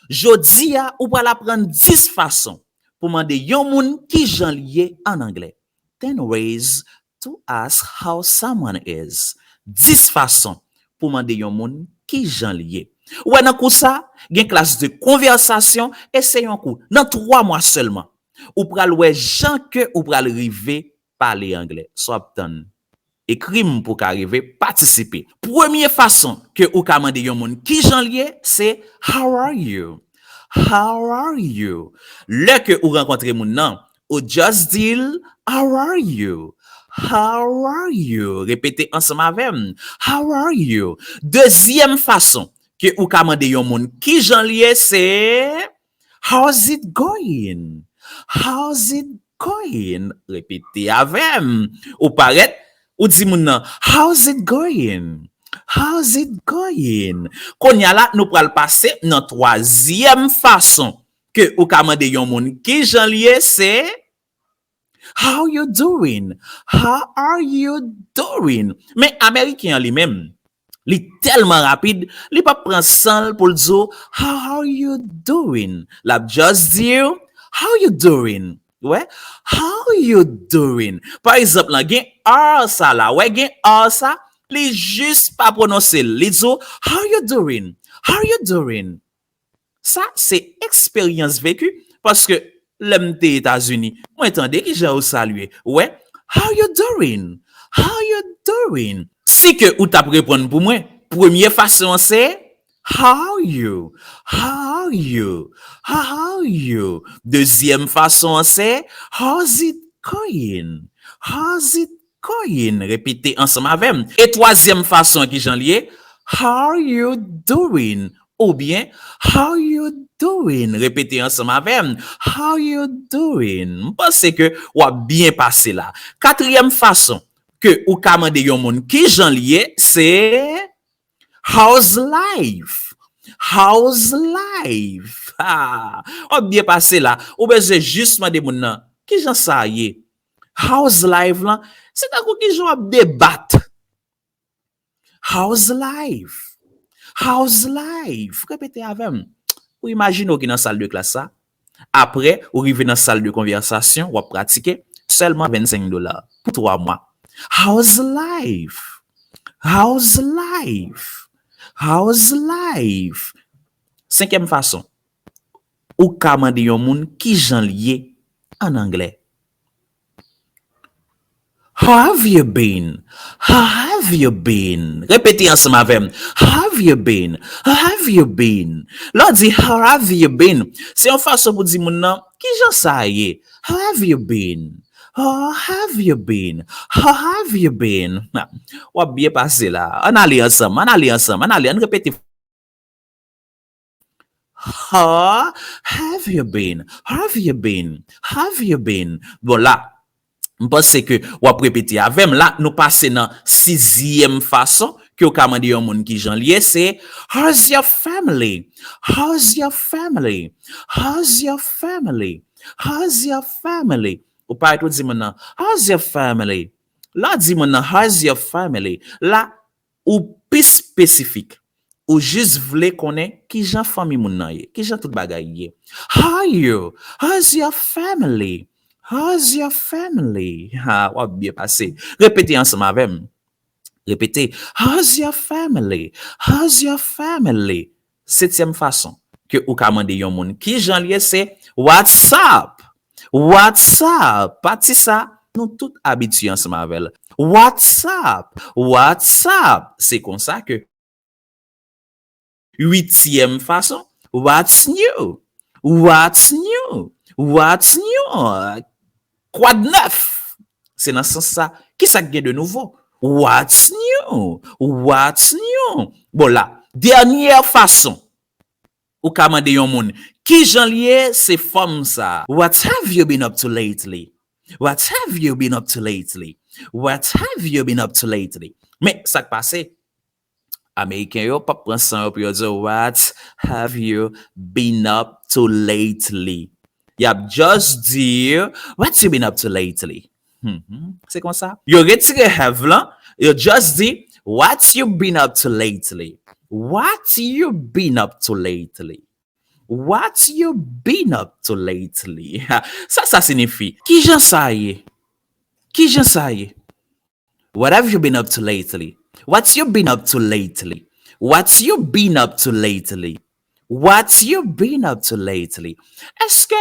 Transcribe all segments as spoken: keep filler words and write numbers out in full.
Jodi a, ou pral aprann dis fason pou mande yon moun ki jan l ye an anglè. Ten ways to ask how someone is. Dis fason pou mande yon moun ki jan l ye. Ou wè nan kou sa, gen klas de konvèsasyon e se yon kou nan twa mwa sèlman. Ou pral wè jan ke ou pral rive pale anglè. Sa w ap tann? Ekri m pou w ka rive patisipe. Premye fason ke ou ka mande yon moun ki jan l ye, se how are you? How are you? Lè ke ou rankontre moun nan, ou just di l, how are you? How are you? Repete ansanm avè m. How are you? Dezyèm fason ke ou ka mande yon moun ki jan l ye, se how's it going? How's it going? Repete avè m. Ou parèt, ou di moun nan, how's it going? How's it going? Kounye a la, nou pral pase nan twazyèm fason ke ou ka mande yon moun ki jan l ye, se how you doing? How are you doing? Men Ameriken an li menm, li tèlman rapid, li p ap pran san l pou l di w, how are you doing? L ap just di w, how you doing? Ou wè? How you doing? Pa egzanp, lan gen R sa la, ou wè gen R sa, li jis pa pwononse l. Li di w, how you doing? How you doing? Sa se eksperyans veki, paske lè m te Etazini, mwen tande kijan yo salye. Ou wè, how you doing? How you doing? Si ke ou t ap reponn pou mwen, premye fason an se, how you? How you? How you? Dezyèm fason an se, how's it going? How's it going? Repete ansanm avè m. E twazyèm fason an ki jan l ye, how are you doing? Oubyen, how you doing? Repete ansanm avè m. How you doing? M panse ke w ap byen pase la. Katriyèm fason ke ou ka mande yon moun ki jan l ye, se how's life? How's life? Ah, w ap byen pase la. Ou bezwen jis mande moun nan, ki jan sa ye? How's life lan, se tankou ki jan w ap debat. How's life? How's life? Repete avè m. Ou imajine w ki nan sal de klas sa. Apre, ou rive nan sal de konvèsasyon, w ap pratike, sèlman vennsenk dola pou twa mwa. How's life? How's life? How's life? Senkyèm fason, ou ka mande yon moun ki jan l ye an anglè. How have you been? How have you been? Repete ansanm avè m. How have you been? How have you been? Lè w di, how have you been? Se yon fason pou di moun nan, ki jan sa ye? How have you been? How have you been? How have you been? W ap byen pase la. Ann ale ansanm, ann ale ansanm, ann ale, ann repete. How have you been? How have you been? How have you been? Bon, la, m panse ke w ap repete avè m. La, nou pase nan sizyèm fason ke w ka mande yon moun ki jan l ye, se, how's your family? How's your family? How's your family? How's your family? Ou parèt ou di moun nan, how's your family? Lè w di moun nan, how's your family? La, ou pi espesifik. Ou jis vle konnen ki jan fanmi moun nan ye, ki jan tout bagay ye. How are you? How's your family? How's your family? Ha, w ap byen pase. Repete ansanm avè m. Repete. How's your family? How's your family? Setyèm fason ke ou ka mande yon moun ki jan l ye, se, what's up? What's up? Pati sa, nou tout abitye ansanm avè l. What's up? What's up? Se konsa ke Uityèm fason, what's new? What's new? What's new? Kwa d nèf? Se nan sans sa. Kisa k gen de nouvo? What's new? What's new? Bon, la, dènyè fason ou ka mande yon moun ki jan l ye, se fòm sa. What have you been up to lately? What have you been up to lately? What have you been up to lately? Men sa k pase, Ameriken yo p ap pran san yo pou yo di, what have you been up to lately? Y ap just di, what you been up to lately? Mhm. Se konsa. Yo retire have lan, yo just di, what you been up to lately? What you been up to lately? What you been up to lately? Sa sa siyifi? Kijan sa ye? Kijan sa ye? What have you been up to lately? What you been up to lately? What you been up to lately? What you been up to lately? Èske,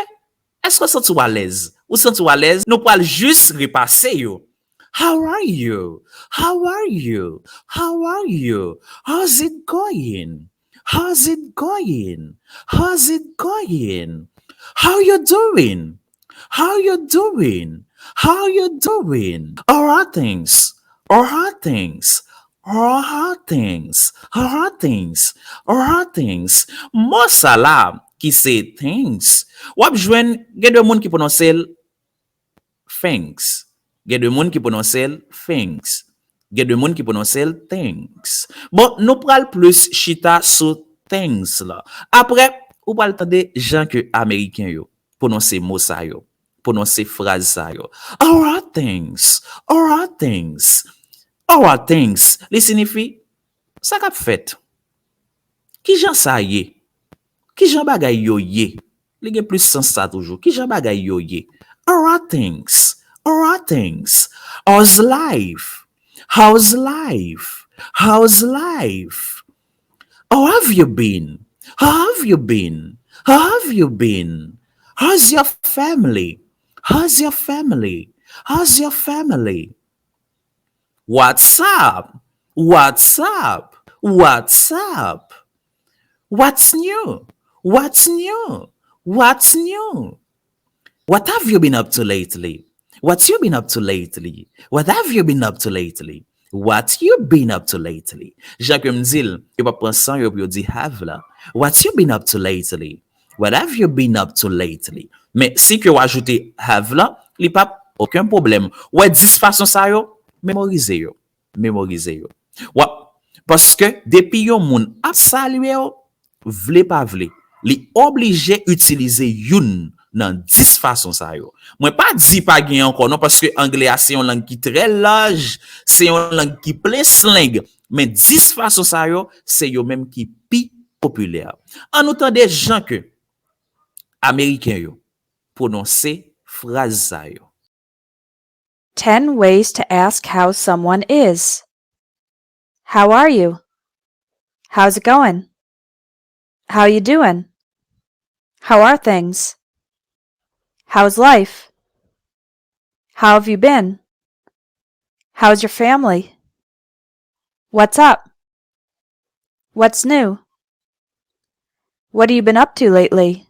èske w santi w alèz? Ou santi w alèz? Nou pral jis repase yo. How are you? How are you? How are you? How's it going? How's it going? How's it going? How you doing? How you doing? How you doing? How are things? How are things? How are things? How are things? How are things? Mo sa la ki se things, w ap jwenn gen de moun ki pwononse l thanks. Gen de moun ki pwononse l thanks. Gen de moun ki pwononse l thanks. Bon, nou pral plis chita sou things la. Apre, ou pral tande jan ke Ameriken yo pwononse mo sa yo, pwononse fraz sa yo. How are things? How are things? How are things? Li siyifi, sa k ap fèt? Kijan sa ye? Kijan bagay yo ye? Li gen plis sans sa toujou. Kijan bagay yo ye? How are things? How are things? How's life? How's life? How's life? How have you been? How have you been? How have you been? How's your family? How's your family? How's your family? What's up? What's up? What's up? What's new? What's new? What's new? What have you been up to lately? What you been up to lately? What have you been up to lately? What you been up to lately? Jan ke m di l, yo p ap pran san yo pou yo di have la. What you been up to lately? What have you been up to lately? Men si ke w ajoute have la, li p ap okenn pwoblèm. Ou wè dis fason sa yo, memorize yo. Memorize yo. W ap, paske depi yon moun ap salye w, vle pa vle, li oblije itilize youn nan dis fason sa yo. Mwen pa di pa gen ankò non, paske anglè a se yon lang ki trè laj, se yon lang ki plen slang, men dis fason sa yo, se yo menm ki pi popilè. An nou tande jan ke Ameriken yo pwononse fraz sa yo. Ten ways to ask how someone is. How are you? How's it going? How you doing? How are things? How's life? How have you been? How's your family? What's up? What's new? What have you been up to lately?